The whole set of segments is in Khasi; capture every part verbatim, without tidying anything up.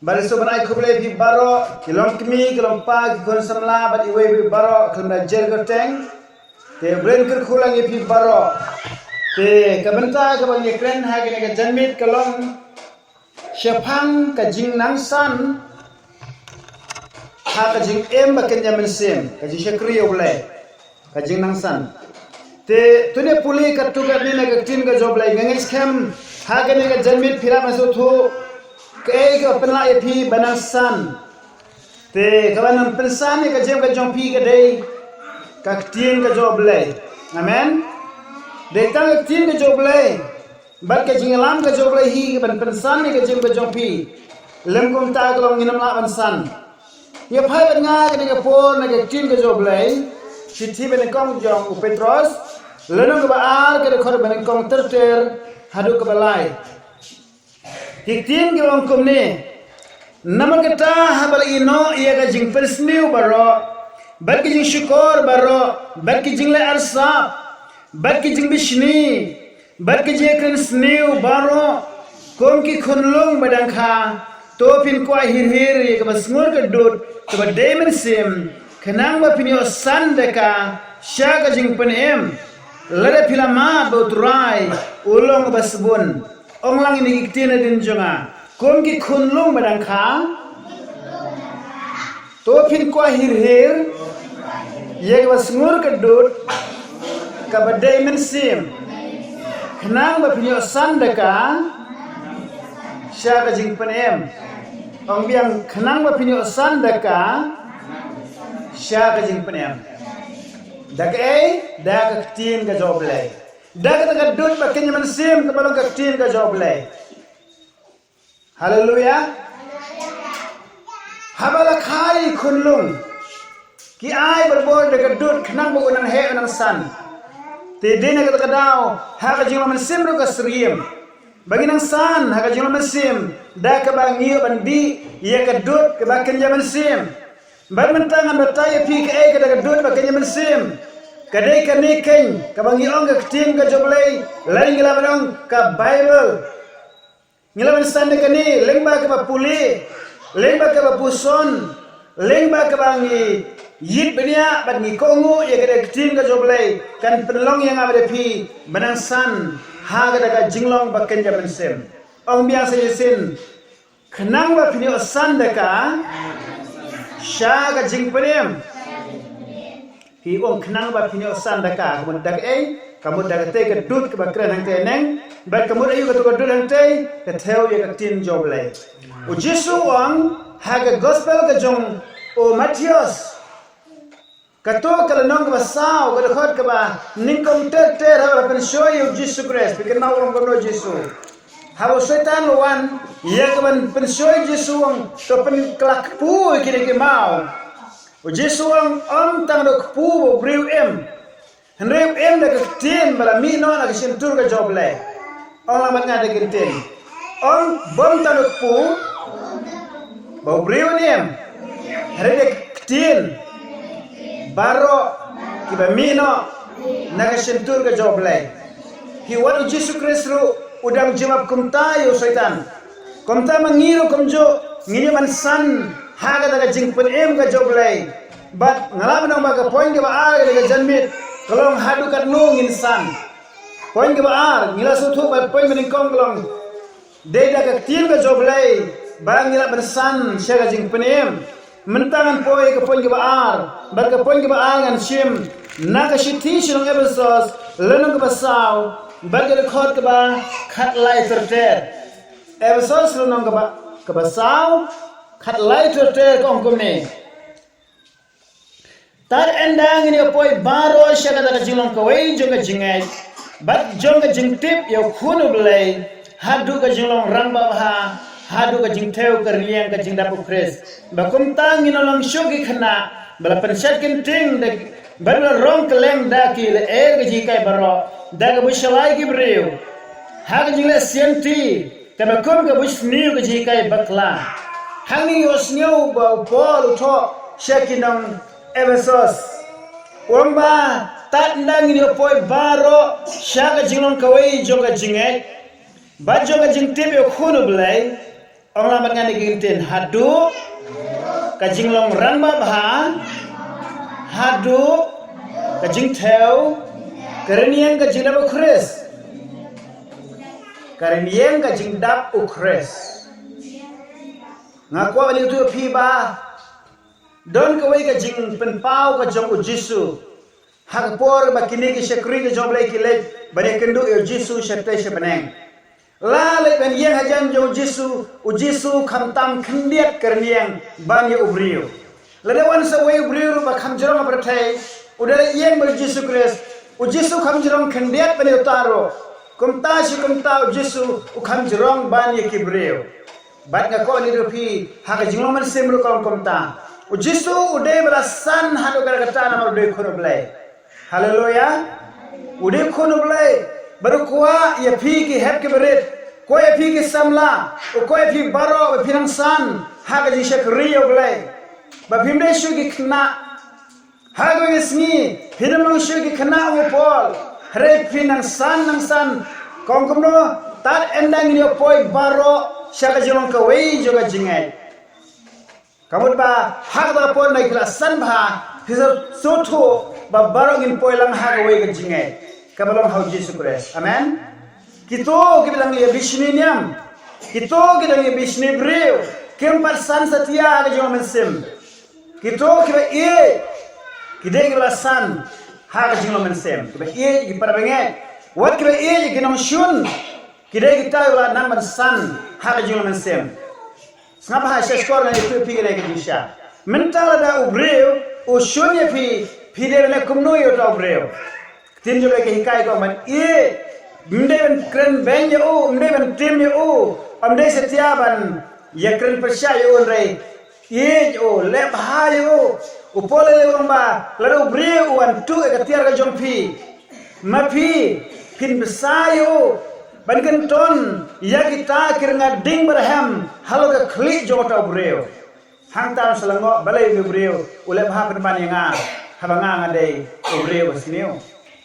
Bad sngewbha ban ai khublei ïa phi baroh, ki long kmie, ki long kpa, ki khun samla, bad iwei iwei baroh, khlem da jer kyrteng. Te U Blei un kyrkhu lang ïa phi baroh. Te ka bynta kaba ngi kren ha kane ka janmiet ka long shaphang ka jingnangsan ha ka jingim ba kynja mynsiem, ka jingshakri ïa U Blei. Ka jingnangsan. Te to ngin pule katto katne na ka ktien ka jong U Blei, nga ngeit skhem ha kane ka janmiet phi lah ban sngewthuh kaei kaba pynlah ïa phi ba nangsan. Te kaba nang pynsan ïa ka jingim ka jong phi ka dei ka ktien ka jong U Blei. Amen. Dei tang ka ktien ka jong U Blei bad ka jingïalam ka jong U Blei hi kaban pynsan ïa ka jingim ka jong phi. Lym kumta ka long ngin ym lah ban san. Ïa phi bad nga kane ka por na ka ktien ka jong U Blei. Shithi banyngkong jong u Petros, lynnong kaba ar, ka dkhot banyngkong ter ter haduh kaba lai. Ki ktien ki ong kumne: Namar kata haba la ïehnoh ïa ka jingpynsniew baroh, bad ki jingshukor baroh, bad ki jingleh arsap, bad ki jingbishni, bad ki jingkren sniew baroh, kum ki khunlung ba dang kha, to phin kwah hir hir ïa kaba sngur ka dud kaba dei mynsiem, khnang ba phin ïoh san da ka sha ka jingpynim. Lada phi la mad ba U Trai u long uba sbun, ong lang ïa kine ki ktien hadien jong nga, kum ki khunlung ba dang kha, to phin kwah hir hir ïa kaba sngur ka dud kaba dei mynsiem, khnang ba phin ïoh san da ka sha ka jingpynim. Ong biang, khnang ba phin ïoh san da ka sha ka jingpynim. Da kaei? Da ka ktien ka jong U Blei. Da kata ka dud ba kynja mynsiem kaba long ka ktien ka jong U Blei. Haleluia. Haba la kha ïa ki khunlung, ki ai barabor da ka dud khnang ba u nang heh u nang san. Te dei na kata ka daw ha ka jinglong mynsiem ruh ka syriem ba ngin nang san ha ka jinglong mynsiem da kaba ngi ïoh ban dih ïa ka dud kaba kynja mynsiem. Bad mynta ngan batai ïa phi kaei ka da ka dud ba kynja mynsiem. Ka dei kane keiñ kaba ngi ong ka ktien ka jong U Blei, lane ngi lah ban ong ka Baibl. Ngi lah ban san da kane lyngba kaba pule, lyngba kaba puson, lyngba kaba ngi ïit bniah bad ngi kohnguh ïa ka da ka ktien ka jong U Blei, kan pynlong ïa nga bad ïa phi ba nang san ha ka da ka jinglong ba kynja mynsiem. Ong biang sa shisien, khnang ba phin ïoh san da ka sha ka jingpynim. Ki ong khnang ba phin ïoh san da ka, ka mut da kaei? Ka mut da katei ka dud kaba kren hangtei neng, bad ka mut aïu kato ka dud hangtei? Ka thew ïa ka ktien jong U Blei. U Jisu u ong ha ka gospel ka jong u Mathaios, kato ka lynnong kaba saw, ka dkhot kaba nyngkong ter ter, haba la pynshoi ïa u Jisu Khrist, phi kynmaw u ong kumno u Jisu? Haba u Soitan u wan ïa kaban pynshoi u Jisu, u ong to pynkylla kpu ïa kine ki maw. U Jisu u ong, ym tang da u kpu ba u briew im, hynrei u im da ka ktien ba la mih noh na ka shyntur ka jong U Blei. Ong lang bad nga da ki ktien. Ong, bym tang da u kpu ba u briew un im, hynrei da ki ktien baroh kiba mih noh na ka shyntur ka jong U Blei. Phi wad u Jisu Khrist ruh u dang jubab kumta ïa u Soitan. Kumta ma ngi ruh kumjuh ngin ïoh ban san ha kata ka jingpynim ka jong U Blei. Bad nga lah ban ong ba ka point kaba ar kata ka janmiet ka long haduh katno ngin san. Point kaba ar, ngi la sngewthuh ba point ba nyngkong ka long dei da ka ktien ka jong U Blei ba ngi lah ban san sha ka jingpynim. Mynta ngan poi ka point kaba ar, bad ka point kaba ar ngan shim na ka shithi sha ki nong Ephesos, lynnong kaba saw, bad ka dkhot kaba khatlai ter ter. Ephesos lynnong kaba, kaba saw, khatlai ter ter ka ong kumne. Tad ynda ngin ïa poi baroh sha kata ka jinglong kawei jong ka jingngeit bad jong ka jingtip ïa u Khun U Blei, haduh ka jinglong rangbah bha, haduh ka jingthew ka rliang ka jingdap u Khrist. Ba kumta ngin long shuh ki khynnah ba la pynshad kynting da, ba la rong kylleng da ki lyer ka jinghikai baroh, da kaba shalai ki briew ha ka jingleh sianti, kaba kum ka bunsniew ka jinghikai bakla. Hangne u sngew ba u Paul u thoh sha ki nong Ephesos, u ong ba tad ynda ngin ïa poi baroh sha ka jinglong kawei jong ka jingngeit bad jong ka jingtip ïa u Khun U Blei, Ong lang bad nga na ki kyntien, haduh ka jinglong rangbah bha, haduh ka jingthew, ka rynïeng ka jingdap u Khrist. Ka rynïeng ka jingdap u Khrist. Nga kwah ban ïathuh ïa phi ba don kawei ka jingpynpaw ka jong u Jisu ha ka por ba kine ki shakri ka jong U Blei ki leit ban ïakynduh ïa u Jisu shatei sha bneng. La leit ban ïeng hajan jong u Jisu, u Jisu khamtam khyndiat ka rynïeng ban ïa u briew. Lada wan sa uwei u briew ruh ba kham jrong ha pyrthei, u da leit ïeng bad u Jisu Khrist, u Jisu kham jrong khyndiat ban ïa uta ruh. Kumta shi kumta u Jisu u kham jrong ban ïa ki briew. Bad nga kwah ban ïathuh ïa phi, ha ka jinglong mynsiem ruh ka long kumta. U Jisu u dei ba la san haduh katta katta namar u dei u Khun u Blei. Haleluya. U dei u Khun u Blei. Bad u kwah ïa phi ki hep ki barit. Kwah ïa phi ki samla. U kwah ïa phi baroh ba phin nang san ha ka jingshakri ïa u Blei. Ba phim dei shuh ki khynnah. Ha kawei ka sngi phin ym long shuh ki khynnah u Paul. Hynrei phin nang san, nang san. Ong kumno? Tad ynda ngin ïoh poi baroh sha ka jinglong kawei jong ka jingngeit. Ka mut ba ha kata ka por ynda phi la san bha, phi sa sngewthuh ba baroh ngin poi lang ha kawei ka jingngeit kaba long ha u Jisu Khrist. Amen. Kito kiba dang ïa bishni niam, kito kiba dang ïa bishni briew, kim pat san satia ha ka jinglong mynsiem. Kito kiba ïeit ki dei kiba la san ha ka jinglong mynsiem. Kiba ïeit ki para bangeit, wat kiba ïeit ki nongshun, ki dei kita kiba la nang ban san ha ka jinglong mynsiem. Sngap bha, sha shkor ngan ïathuh ïa phi kane ka jingshisha. Mynta lada u briew u shun ïa phi, phi dei ban leh kumno ïa uta u briew? Ka ktien jong U Blei ka hikai ka ong ban ïeit. Ym dei ban kren beiñ ïa u, ym dei ban tim ïa u, ym dei satia ban ïa kren pyrshah ïa u, hynrei ïeit ïa u, leh bha ïa u. U Paul u ong ba lada u briew u wan tuh ïa ka tiar ka jong phi, ma phi phin bsa ïa u ban kynton ïa kita ki rnga ding ba rhem halor ka khlieh jong uta u briew. Hangta un sa lyngngoh balei une u briew u leh bha pynban ïa nga, haba nga nga dei u briew ba sniew.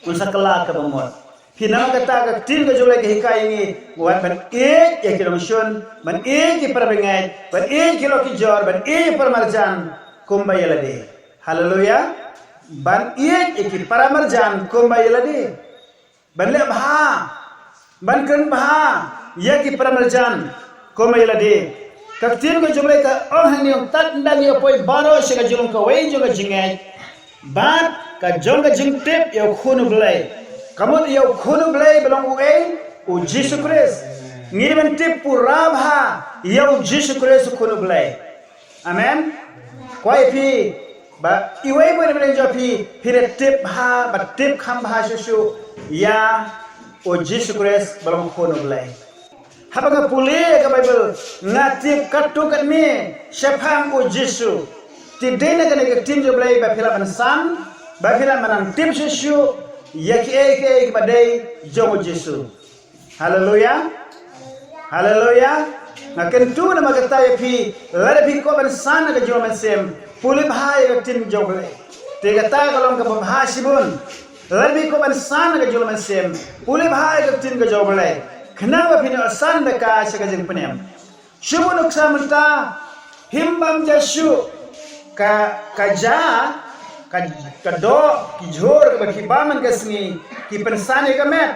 Un sa kylla kaba mut. Phi, namar kata ka ktien ka jong U Blei ka hikai ïa ngi, wat ban ïeit ïa ki nongshun, ban ïeit ki para bangeit, ban ïeit ki lok ki jor, ban ïeit ki para marjan kumba ïa lade. Haleluya. Ban ïeit ïa ki para marjan kumba ïa lade. Ban leh bha, ban kren bha ïa ki para marjan kumba ïa lade. Ka ktien ka jong U Blei ka ong ha ngi, tad ynda ngi ïoh poi baroh sha ka jinglong kawei jong ka jingngeit, bad ka jong ka jingtip ïa u Khun u Blei. Ka mut ïa u Khun u Blei ba long uei? U Jisu Khrist. Ngi dei ban tip pura bha ïa u Jisu Khrist u Khun u Blei. Amen. Kwah ïa phi ba iwei pa iwei na pdeng jong phi, phi da tip bha, ba tip kham bha shuh shuh ïa u Jisu Khrist ba long u Khun u Blei. Haba nga pule ïa ka Baibl, nga tip katto katne shaphang u Jisu. Te dei na kane ka ktien jong U Blei ba phi lah ban san, ba phi lah ban nang tip shuh shuh ïa kiei kiei kiba dei jong u Jisu. Haleluya. Haleluya. Nga kyntu namar kata ïa phi, lada phi kwah ban san ha ka jinglong mynsiem, pule bha ïa ka ktien jong U Blei. Te kata ka long kaba bha shibun. Lada phi kwah ban san ha ka jinglong mynsiem, pule bha ïa ka ktien ka jong U Blei, khnang ba phin ïoh san da ka sha ka jingpynim. Shu bun nuksa mynta, him bam ja shuh ka, ka ja, ka, ka doh, ki jhur kaba phi bam man ka sngi ki pynsan ïa ka met.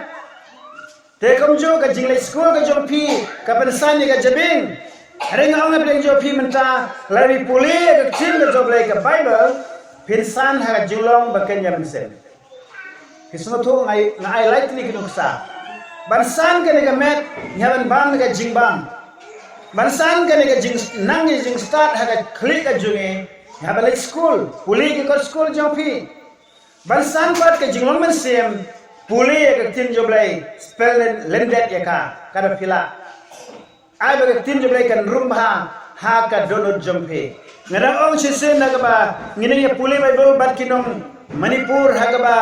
Te kumjuh ka jingleit skul ka jong phi ka pynsan ïa ka jabieng. Hynrei nga ong ha pdeng jong phi mynta, lada phi pule ïa ka ktien ka jong U Blei ka Baibl, phin san ha ka jinglong ba kynja mynsiem. Phi sngewthuh, nga ai, nga ai lai tylli ki nuksa. Ban san kane ka met, ngi hap ban bam da ka jingbam. Ban san kane ka jing, nang ka jingstad ha ka khlieh ka jong ngi, ngi hap ban leit skul, pule ki kot skul jong phi. Ban san pat ka jinglong mynsiem, pule ïa ka ktien jong U Blei, spell lyndet ïa ka, katba phi lah. Ai ba ka ktien jong U Blei kan rung bha ha ka dohnud jong phi. Nga dang ong shisien ha kaba ngi nang ïa pule Baibl bad ki nong Manipur ha kaba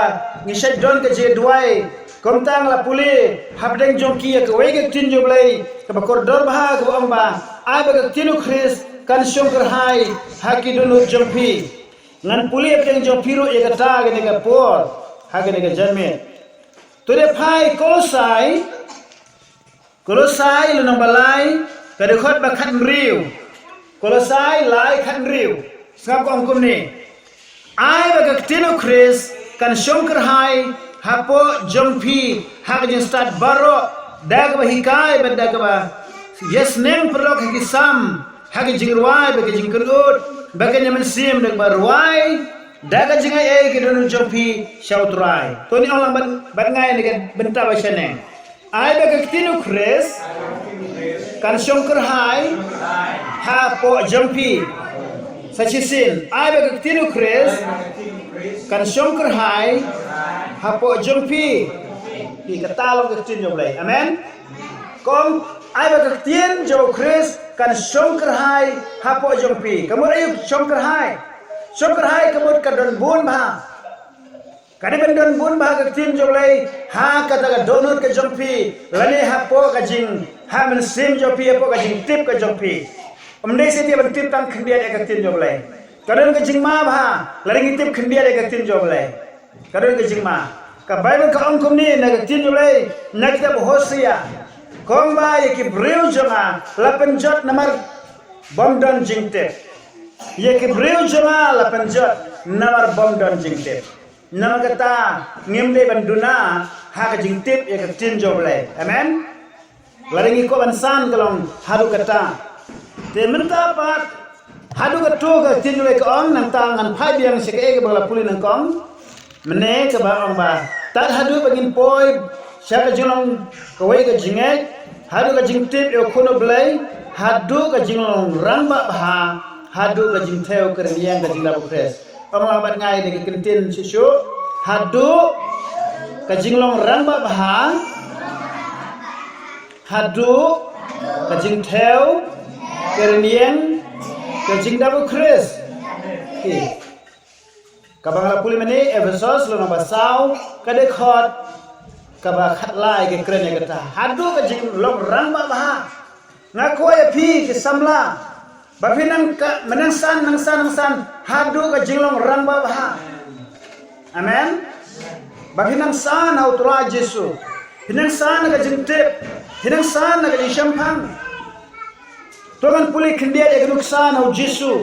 ngi shait don ka jingduwai. Kumta nga la pule hapdeng jong ki ïa kawei ka ktien jong U Blei kaba kordor bha kaba ong ba, ai ba ka ktien u Khrist kan shong kyrhai ha ki dohnud jong phi. Ngan pule hapdeng jong phi ruh ïa kata ha kane ka por, ha kane ka janmiet. To dei phai Kolosai, Kolosai lynnong ba lai, Ka dkhot ba khathynriew. Kolosai lai khathynriew. Sngap ka ong kumne. Ai ba ka ktien u Khrist kan shongkyrhai hapoh jong phi ha ka jingstad baroh, da kaba hikai bad da kaba ïasneng paralok ha ki salm, ha ka jingrwai bad ka jingkynnoh bad ka mynsiem, da kaba rwai da ka jingai ei ki dohnud jong phi sha u Trai. To ngin ong lang bad, bad nga ïa kane ka bynta ba shaneng. Ai ba ka ktien u Khrist kan shongkyrhai hapoh jong phi. Sa shisien, ai ba ka ktien u Khrist kan shongkyrhai hapoh jong phi. Phi, kata long ka ktien jong u Blei. Amen. Ka ong, ai ba ka ktien jong u Khrist kan shongkyrhai hapoh jong phi. Ka mut aïu shongkyrhai? Shongkyrhai ka mut ka don bun bha. Ka dei ban don bun bha ka ktien jong u Blei ha kata ka dohnud ka jong phi, lane hapoh ka jing, ha mynsiem jong phi, hapoh ka jingtip ka jong phi. Ym dei shisha ban tip tang khyndiat ïa ka ktien jong u Blei. Ka don ka jingma bha lada ngi tip khyndiat ïa ka ktien jong u Blei. Ka don ka jingma. Ka Baibl ka ong kumne na ka ktien jong u Blei, na kitab Hosea. Ka ong ba ïa ki briew jong nga la pynjot namar bym don jingtip. Ïa ki briew jong nga la pynjot namar bym don jingtip. Namar kata ngim dei ban duna ha ka jingtip ïa ka ktien jong u Blei. Amen. Lada ngi kwah ban san ka long haduh kata. Te mynta pat haduh kato ka ktien jong u Blei ka ong, nangta ngan phai biang sha kaei kaba nga la pule nyngkong. Mynne kaba ong ba tad haduh ba ngin poi sha ka jinglong kawei ka jingngeit, haduh ka jingtip ïa u Khun u Blei, haduh ka jinglong rangbah bha, haduh ka jingthew kyrniang ka jingdap u Khrist. Ong lang bad nga ïa kane ka kyntien shuh shuh. Haduh ka jinglong rangbah bha, haduh ka jingthew kyrniang ka jingdap u Khrist. Ki. Kaba nga la pule mynne, Ephesos lynnong ba saw, ka dkhot kaba khatlai ka kren ïa kata. Haduh ka jinglong rangbah bha. Nga kwah ïa phi ki samla ba phin nang ka, mynta nang san, nang san, nang san haduh ka jinglong rangbah bha. Amen. Ba phin nang san ha u Trai Jisu. Phin nang san ha ka jingtip. Phin nang san ha ka jingshemphang. To ngan pule khyndiat ïa ka nuksa na u Jisu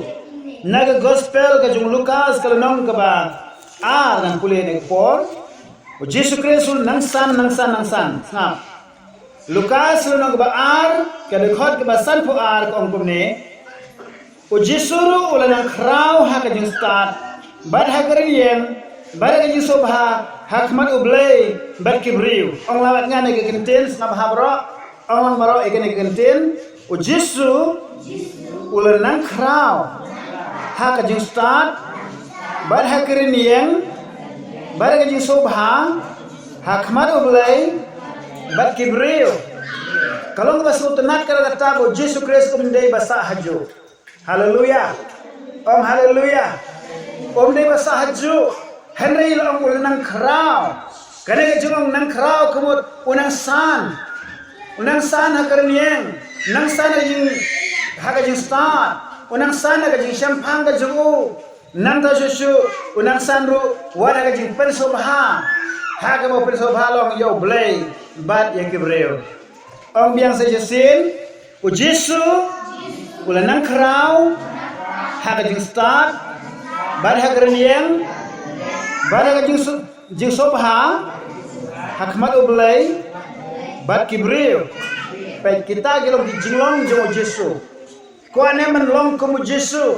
na ka gospel ka jong u Lukas ka lynnong kaba ar, ngan pule na ka por. U Jisu Khrist u nang san, nang san, nang san. Sngap. Lukas lynnong kaba ar, ka dkhot kaba sanphew ar ka ong kumne. U Jisu ruh u la nang khraw ha ka jingstad bad ha ka rynïeng bad ha ka jingsngewbha ha khmat u Blei bad ki briew. Ong lang bad nga ïa kane ka kyntien, sngap bha baroh. Ong lang baroh ïa kane ka kyntien. U Jisu u la nang khraw ha ka jingstad bad ha ka rynïeng bad ha ka jingsngewbha ha khmat u Blei bad ki briew. Ka long kaba sngewtynnat ka la kata ba u Jisu Khrist um dei ba sah hajuh. Haleluya. Ong haleluya. Um dei ba sah hajuh. Hynrei la ong u la nang khraw. Kane ka jinglong nang khraw ka mut u nang san. U nang san ha ka rynïeng. Nang san ha ka jing, ha ka jingstad. U nang san ha ka jingshemphang ka jong u. Nangta shuh shuh u nang san ruh wat ha ka jingpynsngewbha. Ha kaba pynsngewbha long ïa u Blei bad ïa ki briew. Ong biang sa shisien, u Jisu u la nang khraw ha ka jingstad bad ha ka rynïeng bad ha ka jingsu-, jingsngewbha ha khmat u Blei bad ki briew. Peit kita ki long ki jinglong jong u Jisu. Kwah ne ban long kum u Jisu?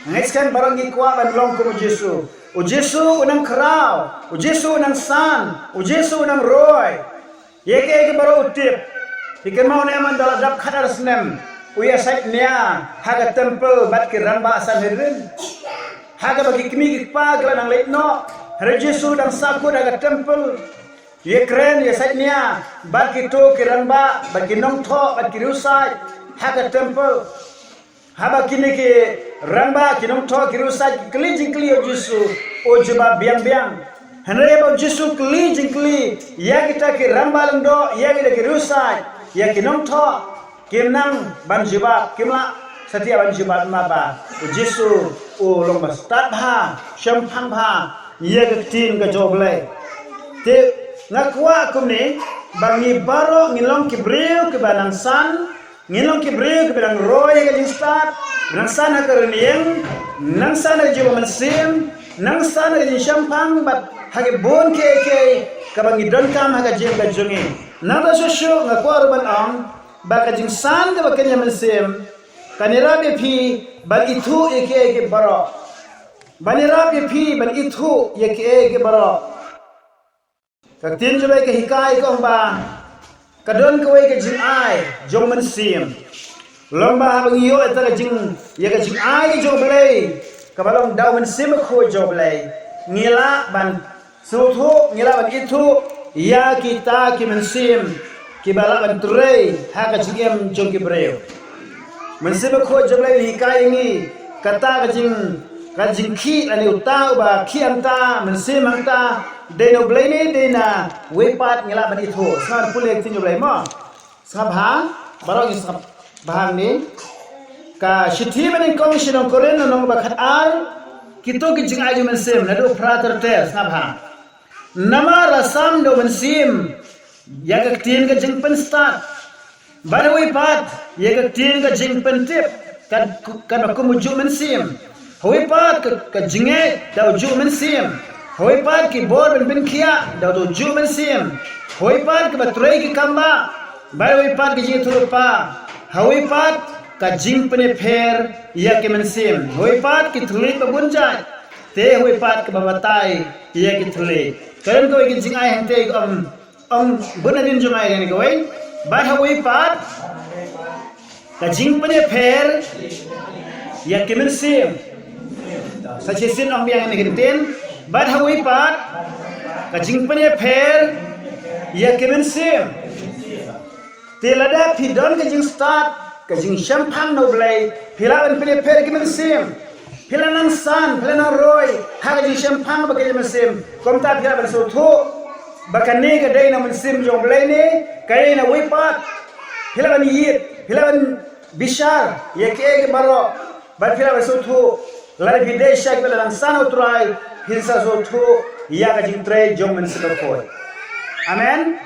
Ngeit skhem baroh ngi kwah ban long kum u Jisu. U Jisu u nang khraw, u Jisu u nang san, u Jisu u nang roi. Ïa kiei kiei baroh u tip. Phi kynmaw ne em, ynda la dap khatar snem u ïasaid nia ha ka temple bad ki rangbah Sanhedrin. Ha kaba ki kmie ki kpa ki la nang leit noh, hynrei u Jisu u dang sahkut ha ka temple. Ïakren ïasaid nia bad kito ki rangbah bad ki nongthoh bad ki riewsaid ha ka temple. Haba kine ki rangbah, ki nongthoh, ki riewsaid ki kylli jingkylli ïa u Jisu, u jubab biang biang. Hynrei haba u Jisu u kylli jingkylli ïa kita ki rangbah lyngdoh, ïa kita ki riewsaid, ïa ki nongthoh, kim nang ban jubab, kim lah satia ban jubab, namar ba u Jisu u long ba stad bha, shemphang bha ïa ka ktien ka jong U Blei. Te nga kwah kumne ba ngi baroh ngin long ki briew kiba nang san, Ngin long ki briew kiba nang roi ha ka jingstad, nang san ha ka rynieng, nang san ha ka jingmynsiem, nang san ha ka jingshemphang bad ha ki bun kiei kiei kaba ngi donkam ha ka jingim ka jong ngi. Nangta shuh shuh nga kwah ruh ban ong ba ka jingsan kaba kynja mynsiem kan ïarap ïa phi ban ithuh ïa kiei kiei baroh. Ban ïarap ïa phi ban ithuh ïa kiei kiei baroh. Ka ktien jong U Blei ka hikai ka ong ba ka don kawei ka jingai jong mynsiem. Long ba haba ngi ïoh ïa ka jing, ïa ka jingai jong U Blei kaba long da U Mynsiem Bakhuid jong U Blei, ngi lah ban sngewthuh, ngi lah ban ithuh ïa kita ki mynsiem kiba lah ban trei ha ka jingim jong ki briew. Mynsiem Bakhuid jong U Blei u hikai ïa ngi kata ka jing, ka jingkhih lane uta uba khih hangta, mynsiem hangta, dei na U Blei ne dei na uwei pat, ngi lah ban ithuh. Sngap pule ka ktien U Blei mo. Sngap ha, baroh ngi sngap bha hangne. Ka shithi banyngkong sha ki nong Korinth lynnong ba khatar, kito ki jingai jong mynsiem, naduh phra ter ter, sngap ha. Namar la sam da U Mynsiem ïa ka ktien ka jingpynstad, bad hawei pat ïa ka ktien ka jingpyntip, kat, katba kum u juh mynsiem. Hawei pat ka, ka jingngeit da u juh mynsiem. Hawei pat ki bor ban pynkhiah da u juh mynsiem. Hawei pat kaba trei ki kambah, bad hawei pat ki jingïathuhlypa. Hawei pat ka jingpynïapher ïa ki mynsiem. Hawei pat ki thylliej ba bun jait, te hawei pat kaba batai ïa ki thylliej. Ka don kawei ka jingai hangtei ka ong, ong bun nadien jong ngi kane kawei. Bad hawei pat ka jingpynïapher ïa ki mynsiem. Sa shisien ong biang ïa kane ka ktien. Bad hawei pat ka jingpynïapher ïa ki mynsiem. Te lada phi don ka jingstad, ka jingshemphang na U Blei, phi lah ban pynïapher ïa ki mynsiem. Phi lah nang san, phi lah nang roi ha ka jingshemphang bad ka jingmynsiem. Kumta phi lah ban sngewthuh ba kane ka dei na U Mynsiem jong U Blei ne ka dei na uwei pat. Phi lah ban ïit, phi lah ban bishar ïa kiei kiei baroh. Bad phi lah ban sngewthuh, lada phi dei sha kiba la nang san ha U Trai, phin sa sngewthuh ïa ka jingtrei jong U Mynsiem Bakhuid. Amen.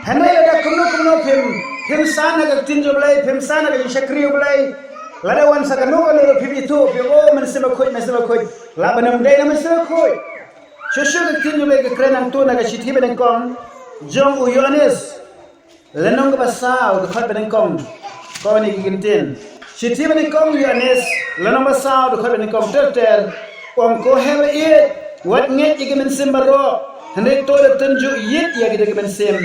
Hynrei lada kumno kumno phim, phim san ha ka ktien jong U Blei, phim san ha ka jingshakri U Blei, lada wan sa kano kano ruh phim ithuh, phim, oh, Mynsiem Bakhuid, Mynsiem Bakhuid. Lah ban ym dei na Mynsiem Bakhuid. Shuh shuh ka ktien jong U Blei ka kren hangto na ka shithi banyngkong jong u Ïoannis, lynnong kaba saw, dkhot banyngkong. Kane ka ktien. Shithi banyngkong u Ïoannis, lynnong ba saw, dkhot banyngkong, ter ter. Ong, ko heh ba ïeit, wat ngeit ïa ki mynsiem baroh, hynrei to da tynjuh ïit ïa kita ki mynsiem,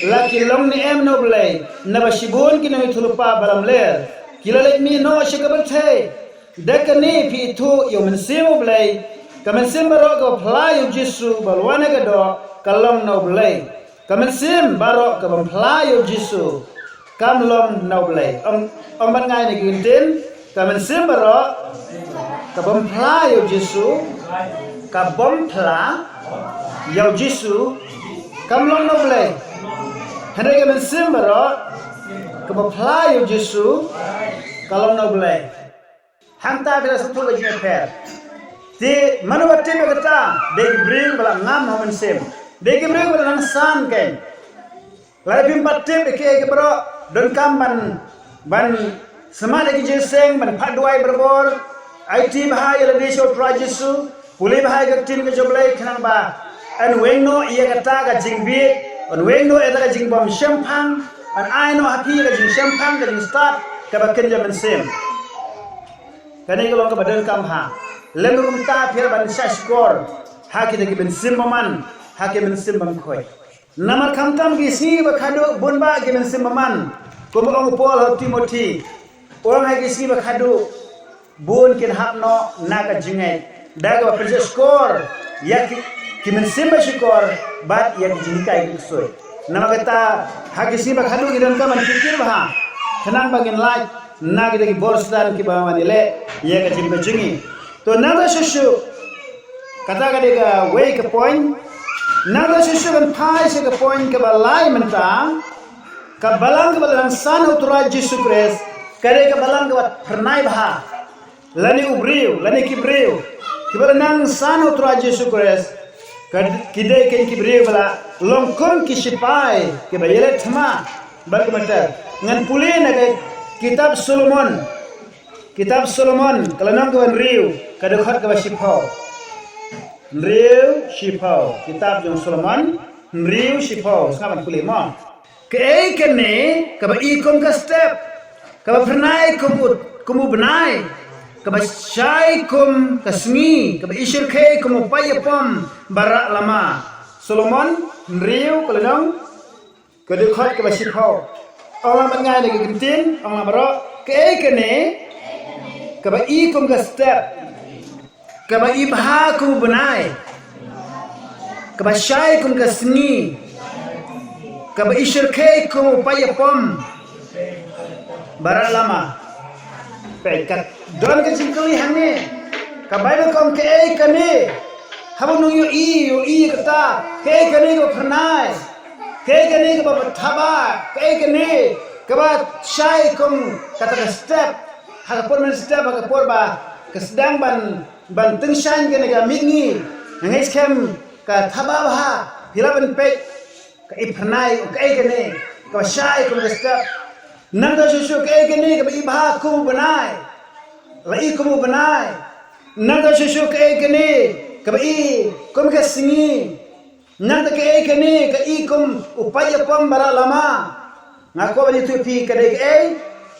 la ki long ne em na U Blei. Naba shibun ki nongïathuhlypa ba lamler ki la leit mih noh sha ka pyrthei. Da kane phi ithuh ïa U Mynsiem U Blei. Ka mynsiem baroh kaba phla ïa U Jisu ba la wan na ka doh ka long na U Blei. Ka mynsiem baroh ka bym phla ïa U Jisu kam long na U Blei. Ong, ong bad nga ïa kane ka ktien. Ka mynsiem baroh ka bym phla ïa U Jisu, ka bym phla ïa U Jisu, kam long na U Blei. Hynrei ka mynsiem baroh kaba phla ïa U Jisu ka long na U Blei. Hangta phi la sngewthuh ka jingïapher. Te mano ba tip ïa kata, dei ki briew ba la ngam ha U Mynsiem. Dei ki briew ba la nang san kein. Lada phim pat tip ïa kiei kiei baroh, donkam ban, ban smat ïa ki jingïaseng, ban phah duwai barabor, aiti bha ïa lade sha U Trai Jisu, pule bha ïa ka ktien ka jong U Blei khnang ba yn weng noh ïa kata ka jingbieit, yn weng noh ïa kata ka jingbymshemphang, yn ai noh ha phi ïa ka jingshemphang, ka jingstad kaba kynja mynsiem. Kane ka long kaba donkam bha. Lem ruh kumta phi lah ban shah shkor ha kita ki mynsiem bymman, ha ki mynsiem bymkhuid. Namar khamtam ki sngi ba khadduh bun bah ki mynsiem bymman. Kumba ong u Paul ha u Timothi, u ong ha ki sngi ba khadduh bun kin hap noh na ka jingngeit, da kaba pynshah shkor ïa ki, ki mynsiem ba shukor bad ïa ki jinghikai ki ksuid. Namar kata, ha ki sngi ba khadduh ngi donkam ban pyrkhat bha khnang ba ngin lait na kita ki bor Soitan kiba wan ïaleh ïa ka jingim ka jong ngi. To nangta shuh shuh, kata ka dei kawei ka point. Nangta shuh shuh ngan phai sha ka point kaba lai mynta. Ka balang kaba la nang san ha U Trai Jisu Khrist ka dei ka balang kaba phyrnai bha. Lane u briew, lane ki briew kiba la nang san ha U Trai Jisu Khrist, ka, ki dei kein ki briew ba la long kum ki shipai kiba ïaleh thma. Bad kumta ngan pule na ka, Kitab Solomon. Kitab Solomon, ka lynnong kaba hynriew, ka dkhot kaba shiphew. Hynriew shiphew. Kitab jong Solomon, hynriew shiphew. Sngap ban pule mo. Kaei kane kaba i kum ka step, kaba phyrnai kum u, kum u bnai, kaba shai kum ka sngi, kaba i shyrkhei kum u paid ïapom ba rah lama. Solomon, hynriew, ka lynnong, ka dkhot kaba shiphew. Ong lang bad nga ïa ka ktien, ong lang baroh. Kaei kane kaba i kum ka step, kaba i bha kum u bnai, kaba shai kum ka sngi, kaba i shyrkhei kum u paid ïapom ba rah lama. Peit, ka don ka jingkylli hangne. Ka Baibl ka ong kaei kane. Haba ngi ïohi, ïohi kata, kaei kane kaba phyrnai, kaei kane kaba thaba, kaei kane kaba shai kum kata ka step. Ha ka por mynstep, ha ka por ba ka sdang ban, ban tyngshaiñ kane ka mihngi, nga ngeit skhem ka thaba bha. Phi lah ban peit, ka i phyrnai, kaei kane kaba shai kum ka step. Nangta shuh shuh, kaei kane kaba i bha kum u bnai, la i kum u bnai. Nangta shuh shuh, kaei kane kaba i kum ka sngi. Nangta kaei kane ka i kum u paid ïapom ba rah lama. Nga kwah ban ïathuh ïa phi, ka dei kaei?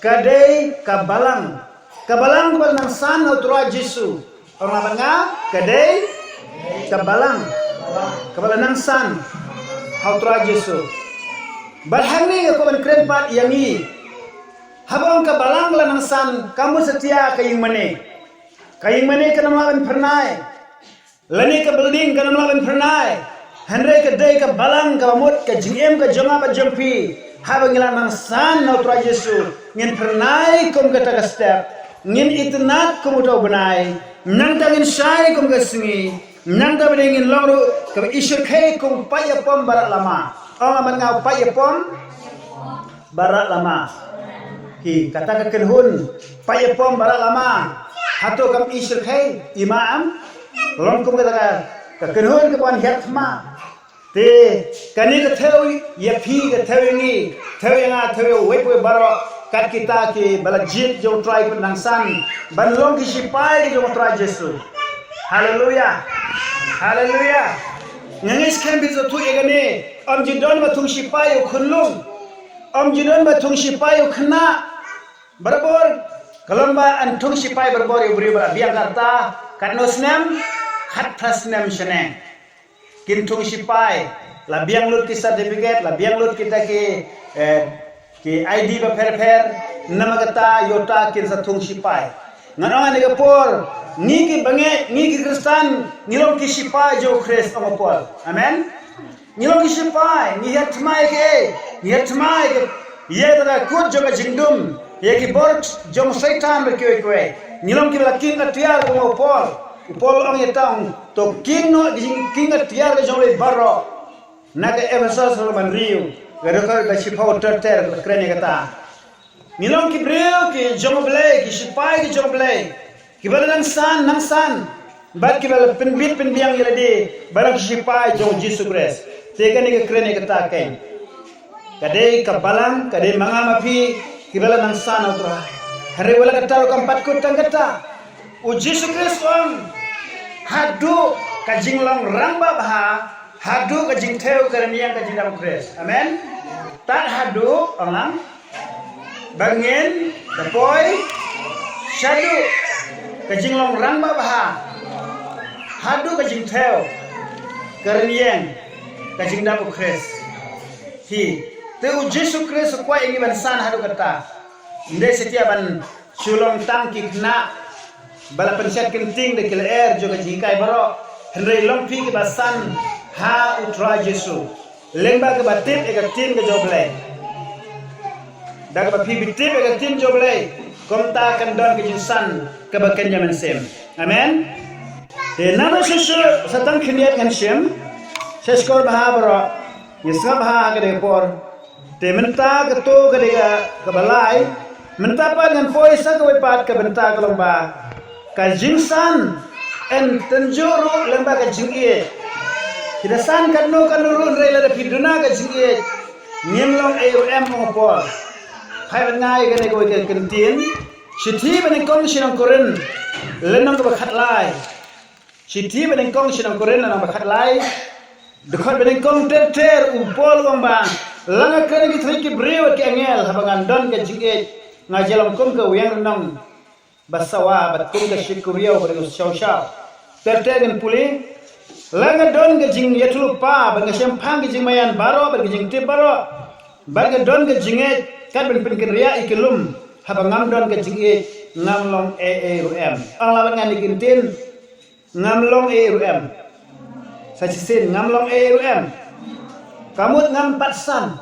Ka dei ka balang. Ka balang kaba la nang san ha u Trai Jisu. Ong lang bad nga, ka dei ka balang kaba la nang san ha u Trai Jisu. Bad hangne nga kwah ban kren pat ïa ngi. Haba ong ka balang ka la nang san, kam mut satia ka ïingmane. Ka ïingmane kan ym lah ban phyrnai. Lane ka building kan ym lah ban phyrnai. Hynrei ka dei ka balang kaba mut ka jingim ka jong nga bad jong phi. Haba ngi la nang san na u Trai Jisu, ngin phyrnai kum kata ka step, ngin itynnad kum uta u bnai, nangta ngin shai kum ka sngi, nangta ba dei ngin long ruh kaba i shyrkhei kum u paid ïapom ba rah lama. Ong lang bad nga, u paid ïapom ba rah lama. Hi, kata ka kynhun paid ïapom ba rah lama, hato kam i shyrkhei? Ima em? Long kum kata ka, ka kynhun kaba wan hiar thma. Te kane ka thew ïa phi, ka thew ïa ngi, thew ïa nga, thew ïa uwei pa uwei baroh, kat kita kiba la jied jong u Trai, kiba nang san ban long ki shipai jong u Trai Jisu. Haleluya. Haleluya. Nga ngeit skhem phi sngewthuh ïa kane. Ym ju don ba thung shipai ïa u khunlung. Ym ju don ba thung shipai ïa u khynnah. Barabor, ka long ba yn thung shipai barabor ïa u briew ba la biang ka rta, katno snem? Khatphra snem shaneng. Kin thung shipai, la biang lut ki certificate, la biang lut kita ki, eh, ki I D bapher bapher, namar kata ïoh ta kin sa thung shipai. Ngan ong ha kane ka por, ngi ki bangeit, ngi ki Khristan, ngi long ki shipai jong u Khrist, ong u Paul. Amen. Ngi long ki shipai, ngi hiar thma ïa kiei? Ngi hiar thma ïa ka, ïa ka kut jong ka jingdum, ïa ki bor jong Soitan bad kiwei kiwei. Ngi long kiba la king atiar, ong u Paul. U Paul u ong ïa ta, to king noh ka jingking atiar ka jong lei baroh. Na ka Ephesos lynnong ba hynriew, ka dkhot ba shiphew ter ter ka kren ïa kata. Ngi long ki briew ki jong U Blei, ki shipai ki jong U Blei, kiba la nang san, nang san, bad kiba la pynbit pynbiang ïa lade ban long ki shipai jong U Jisu Khrist. Te kane ka kren ïa kata kein. Ka dei ka balang, ka dei ma nga ma phi, kiba la nang san ha U Trai. Hynrei wat la katta ruh kam pat kut tang katta. U Jisu Khrist u ong, haduh ka jinglong rangbah bha, haduh ka jingthew ka rynïeng ka jingdap U Khrist. Amen. Tad haduh, ong lang, ba ngin da poi shaduh ka jinglong rangbah bha, haduh ka jingthew ka rynïeng ka jingdap U Khrist. Hi, te U Jisu Khrist u kwah ïa ngi ban san haduh katta. Ym dei satia ban shu long tang ki khynnah ba la pynshet kynting da ki lyer jong ka jinghikai baroh, hynrei long phi kiba san ha U Trai Jisu. Lyngba kaba tip ïa ka ktien ka jong U Blei. Da kaba phi tip ïa ka ktien jong U Blei, kumta kan don ka jingsan kaba kynja mynsiem. Amen. Te nangta shuh shuh, sa tang khyndiat ngan shim, sa shkor bha baroh, ngi sngap bha ha kane ka por. Te mynta kato ka dei ka, kaba lai. Mynta pat ngan poi sa kawei pat ka bynta ka long ba ka jingsan yn tynjuh ruh lyngba ka jingïeit. Phi da san katno katno ruh, hynrei lada phi duna ka jingïeit, ngim long ei ruh em, ong u Paul. Khat bad nga ïa kane kawei ka ktien. Shithi banyngkong sha ki nong Korinth, lynnong kaba khatlai. Shithi banyngkong sha ki nong Korinth, lynnong ba khatlai. Dkhot banyngkong ter ter u Paul u ong ba, la nga kren ki thylliej ki briew bad ki angel haba ngam don ka jingïeit, nga ju long kum ka wiang rnong ba sawa bad kum ka shit kuriaw bad ka shaw shaw. Ter ter ngin pule. La nga don ka jingïathuhlypa bad nga shemphang ka jingmaïan baroh bad ka jingtip baroh, bad nga don ka jingïeit kat ban pynkynriah ïa ki lum, haba ngam don ka jingïeit ngam long ei ei ruh em. Ong lang bad nga ïa kane ka ktien. Ngam long ei ei ruh em. Sa shisien, ngam long ei ei ruh em. Ka mut ngam pat san.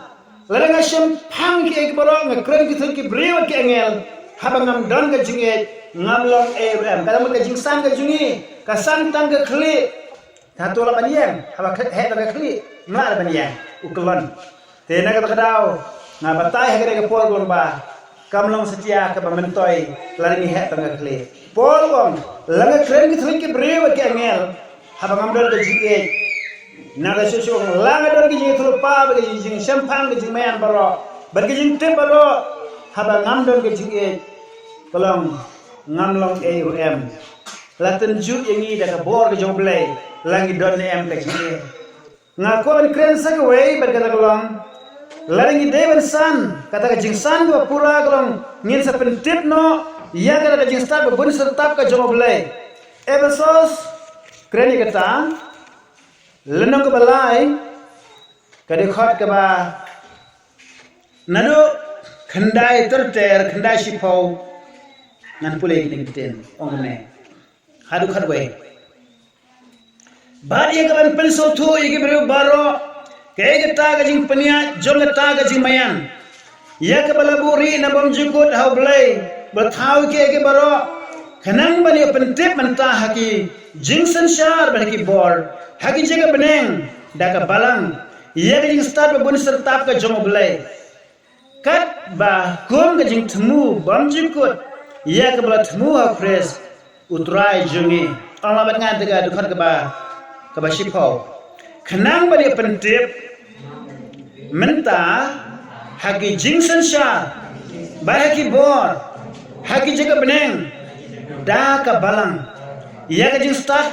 Lada nga shemphang kiei kiei baroh, nga kren ki thylliej ki briew bad ki angel, haba ngam don ka jingïeit, ngam long ei ei ruh em. Kata mut ka jingsan ka jong ngi ka san tang ka khlieh. Hato lah ban ïeng? Haba heh tang ka khlieh, ym lah ban ïeng. U kyllon. Te na kata ka daw nga batai ha kane ka por, ka long ba kam long satia kaba myntoi lada ngi heh tang ka khlieh. Paul u ong, la nga kren ki thylliej ki briew bad ki angel, haba ngam don ka jingïeit. Na ka shuh shuh u ong, la nga don ka jingïathuhlypa bad ka jingshemphang, ka jingmaïan baroh bad ka jingtip baroh, haba ngam don ka jingïeit, ka long ngam long ei ei ruh em. La tynjuh ïa ngi da ka bor ka jong U Blei la ngi don ne em ka jingïeit. Nga kwah ban kren sa kawei bad kata ka long, lada ngi dei ban san kata ka jingsan kaba pura, ka long ngin sa pyntip noh ïa kata ka jingstad ba bun syrtap ka jong U Blei. Ephesos, kren ïa kata, lynnong kaba lai, ka dkhot kaba naduh khyndai ter ter, khyndai shiphew, ngan pule kine ki ktien, ong kumne. Haduh khatwei. Bad ïa kaban pynsngewthuh ïa ki briew baroh, kaei kata ka jingpynïaid jong kata ka jingmaïan, ïa kaba la buhrieh na bymjukut ha U Blei ba thaw ïa kiei kiei baroh, khnang ban ïa pyntip mynta ha ki jingsynshar bad ha ki bor, ha ki jaka bneng, da ka balang, ïa ka jingstad ba bun syrtap ka jong U Blei. Katba kum ka jingthmu bymjukut ïa kaba la thmu ha U Khrist U Trai jong ngi. Ong lang bad nga, te ka dkhot kaba, kaba shiphew. Khnang ban ïa pyntip mynta ha ki jingsynshar bad ha ki bor, ha ki jaka bneng, da ka balang, ïa ka jingstad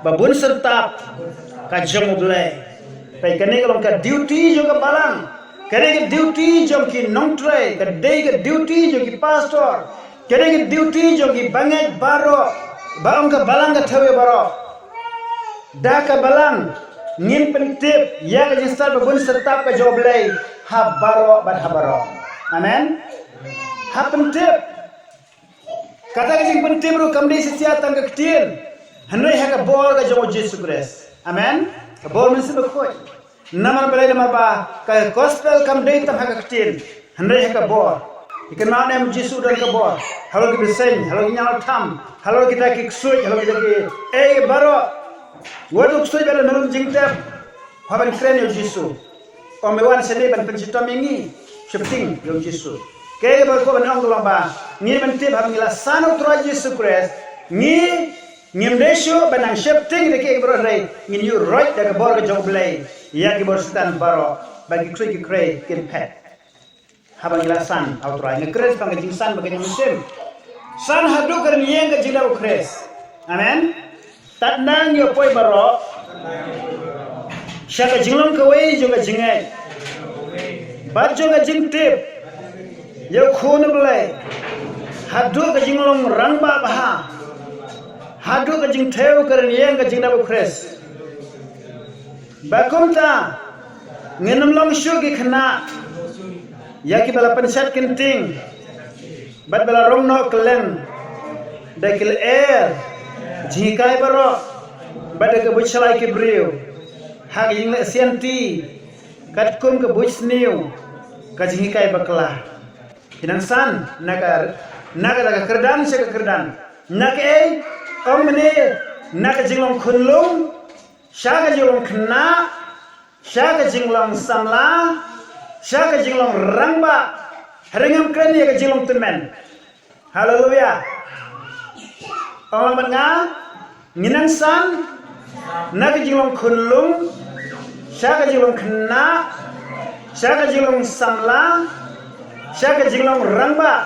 ba bun syrtap ka jong U Blei. Peit, kane ka long ka duty jong ka balang. Ka dei ka duty jong ki nongtrei, ka dei ka duty jong ki pastor, ka dei ka duty jong ki bangeit baroh, ba ong ka balang ka thew ïa baroh. Da ka balang ngin pyntip ïa ka jingstad ba bun syrtap ka jong U Blei ha baroh bad ha baroh. Amen. Ha pyntip. Kata ka jingpyntip ruh kam dei satia tang ka ktien, hynrei ha ka bor ka jong U Jisu Khrist. Amen. Ka bor Mynsiem Bakhuid. Namar balei? Namar ba ka gospel kam dei tang ha ka ktien, hynrei ha ka bor. Ïa kynmaw ne em, U Jisu u don ka bor halor ki bseiñ, halor ki ñiangtham, halor kita ki ksuid, halor kita kiei baroh. Wat u ksuid ba la nud jingtep, haba kren ïa U Jisu, ong, me wan shane ban pynshitom ïa ngi, sheptieng ïa U Jisu. Kaei kaba kwah ban ong ka long ba ngi ban tip, haba ngi la san U Trai Jisu Khrist, ngi ngim dei shuh ban nang sheptieng da kiei baroh, hynrei ngin ïuh roit da ka bor ka jong U Blei ïa ki bor Soitan baroh, ba ki ksuid ki khrei kin phet. Haba ngi la san ha U Trai, nga kren shaphang ka jingsan bad ka jingmynsiem. San haduh ka rynïeng ka jingdap U Khrist. Amen. Tad nang ïa u poi baroh sha ka jinglong kawei jong ka jingngeit bad jong ka jingtip ïa U Khun U Blei, haduh ka jinglong rangbah bha, haduh ka jingthew ka rynïeng ka jingdap U Khrist. Ba kumta ngin ym long shuh ki khynnah ïa kiba la pynshad kynting bad ba la rong noh kylleng da ki lyer jinghikai baroh bad da ka buit shlai ki briew, ha ka jingleh sianti katkum ka buit sniew, ka jinghikai bakla. Ki nang san na ka, na ka, na ka kyrdan sha ka kyrdan. Na kaei? Ong mynne, na ka jinglong khunlung sha ka jinglong khynnah, sha ka jinglong samla, sha ka jinglong rangbah. Hynrei ngam kren ïa ka jinglong tymmen. Haleluya. Ong lang bad nga, ngi nang san na ka jinglong khunlung sha ka jinglong khynnah, sha ka jinglong samla, sha ka jinglong rangbah.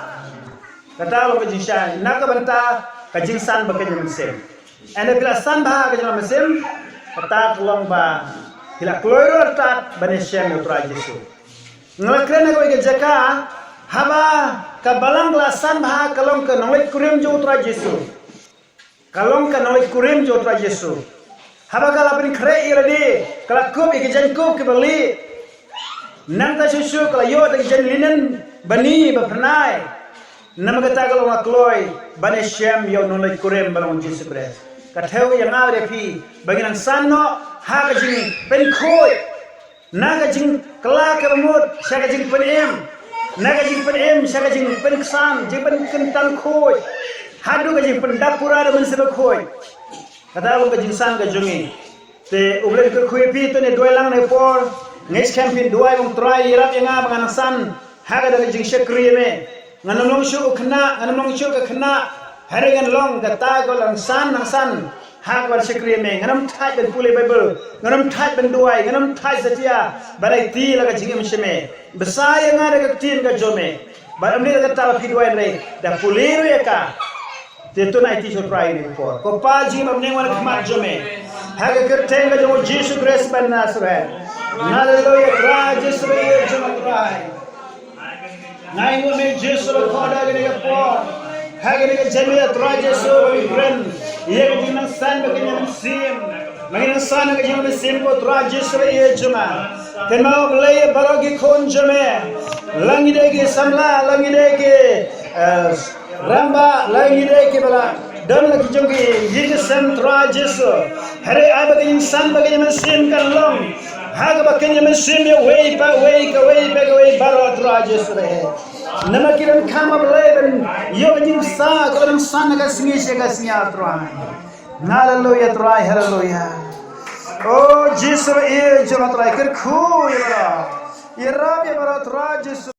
Kata long ka jingshai na ka bynta ka jingsan ba kynja mynsiem. Hynda phi la san bha ha ka jinglong mynsiem, kata ka long ba phi la kloi ruh artat ban ïashem ïa u Trai Jisu. Nga la kren ha kawei ka jaka, haba ka balang ka la san bha ka long ka nongleit kurim jong u Trai Jisu. Ka long ka nongleit kurim jong u Trai Jisu. Haba ka la pynkhreh ïa lade, ka la kup ïa ki jaiñkup kiba lieh. Nangta shuh shuh ka la ïoh da ki jaiñ linen bani ba phyrnai. Namar kata ka long ka kloi ban ïashem ïa u nongleit kurim ba long u Jisu Khrist. Ka thew ïa nga bad ïa phi ba ngin nang san noh ha ka jingpynkhuid. Na ka jingkylla kaba mut sha ka jingpynim, na ka jingpynim sha ka jingpynksan, jingpynkyntan khuid, haduh ka jingpyndap pura da u Mynsiem Bakhuid. Kata ka long ka jingsan ka jong ngi. Te U Blei un kyrkhu ïa phi. To ngin duwai lang na ka por. Nga ngeit skhem phin duwai, ong Trai, ïarap ïa nga ba ngan nang san ha kata ka jingshakri ïa me. Ngan ym long shuh u khynnah, ngan ym long shuh ka khynnah. Hynrei ngan long kata ka, nang san, nang san ha kaba shakri ïa me. Ngan ym thait ban pule Baibl, ngan ym thait ban duwai, ngan ym thait satia ban aiti la ka jingim sha me. Bsa ïa nga da ka ktien ka jong me. Bad ym dei da kata ba phi duwai, hynrei da pule ruh ïa ka. Te to ngin aiti sha u Trai ha kane ka por. Ko Pa jong ngi ba bneng, wan ha khmat jong me ha ka kyrteng ka jong u Jisu Khrist ba Nasaret. Haleluya, Trai Jisu, ïa jong nga Trai. Nga ainguh ïa me Jisu ba khublei ha kane ka por, ha kane ka jingmut, Trai Jisu, ba ngi kren ïa ka jingnang san ba kynja mynsiem. Ba ngin nang san ha ka jingmut mynsiem, ko Trai Jisu, ïa jong nga. Kynmaw, Blei, ïa baroh ki khun jong me, la ngi dei ki samla, la ngi dei ki, eh, rangbah, la ngi dei kiba la don la ki jong ki ïing ki sem, Trai Jisu. Hynrei ai ba ka jingsan ba kynja mynsiem kan long ha kaba kynja mynsiem ïa uwei pa uwei, kawei pa kawei baroh, Trai Jisu. Namar ki donkam, Blei, ban ïoh ka jingsan, ka jingsan na ka sngi sha ka sngi, Trai. Haleluya, Trai, haleluya. O Jisu, ïa jong nga Trai, kyrkhu ïa baroh. Ïarap ïa baroh, Trai Jisu.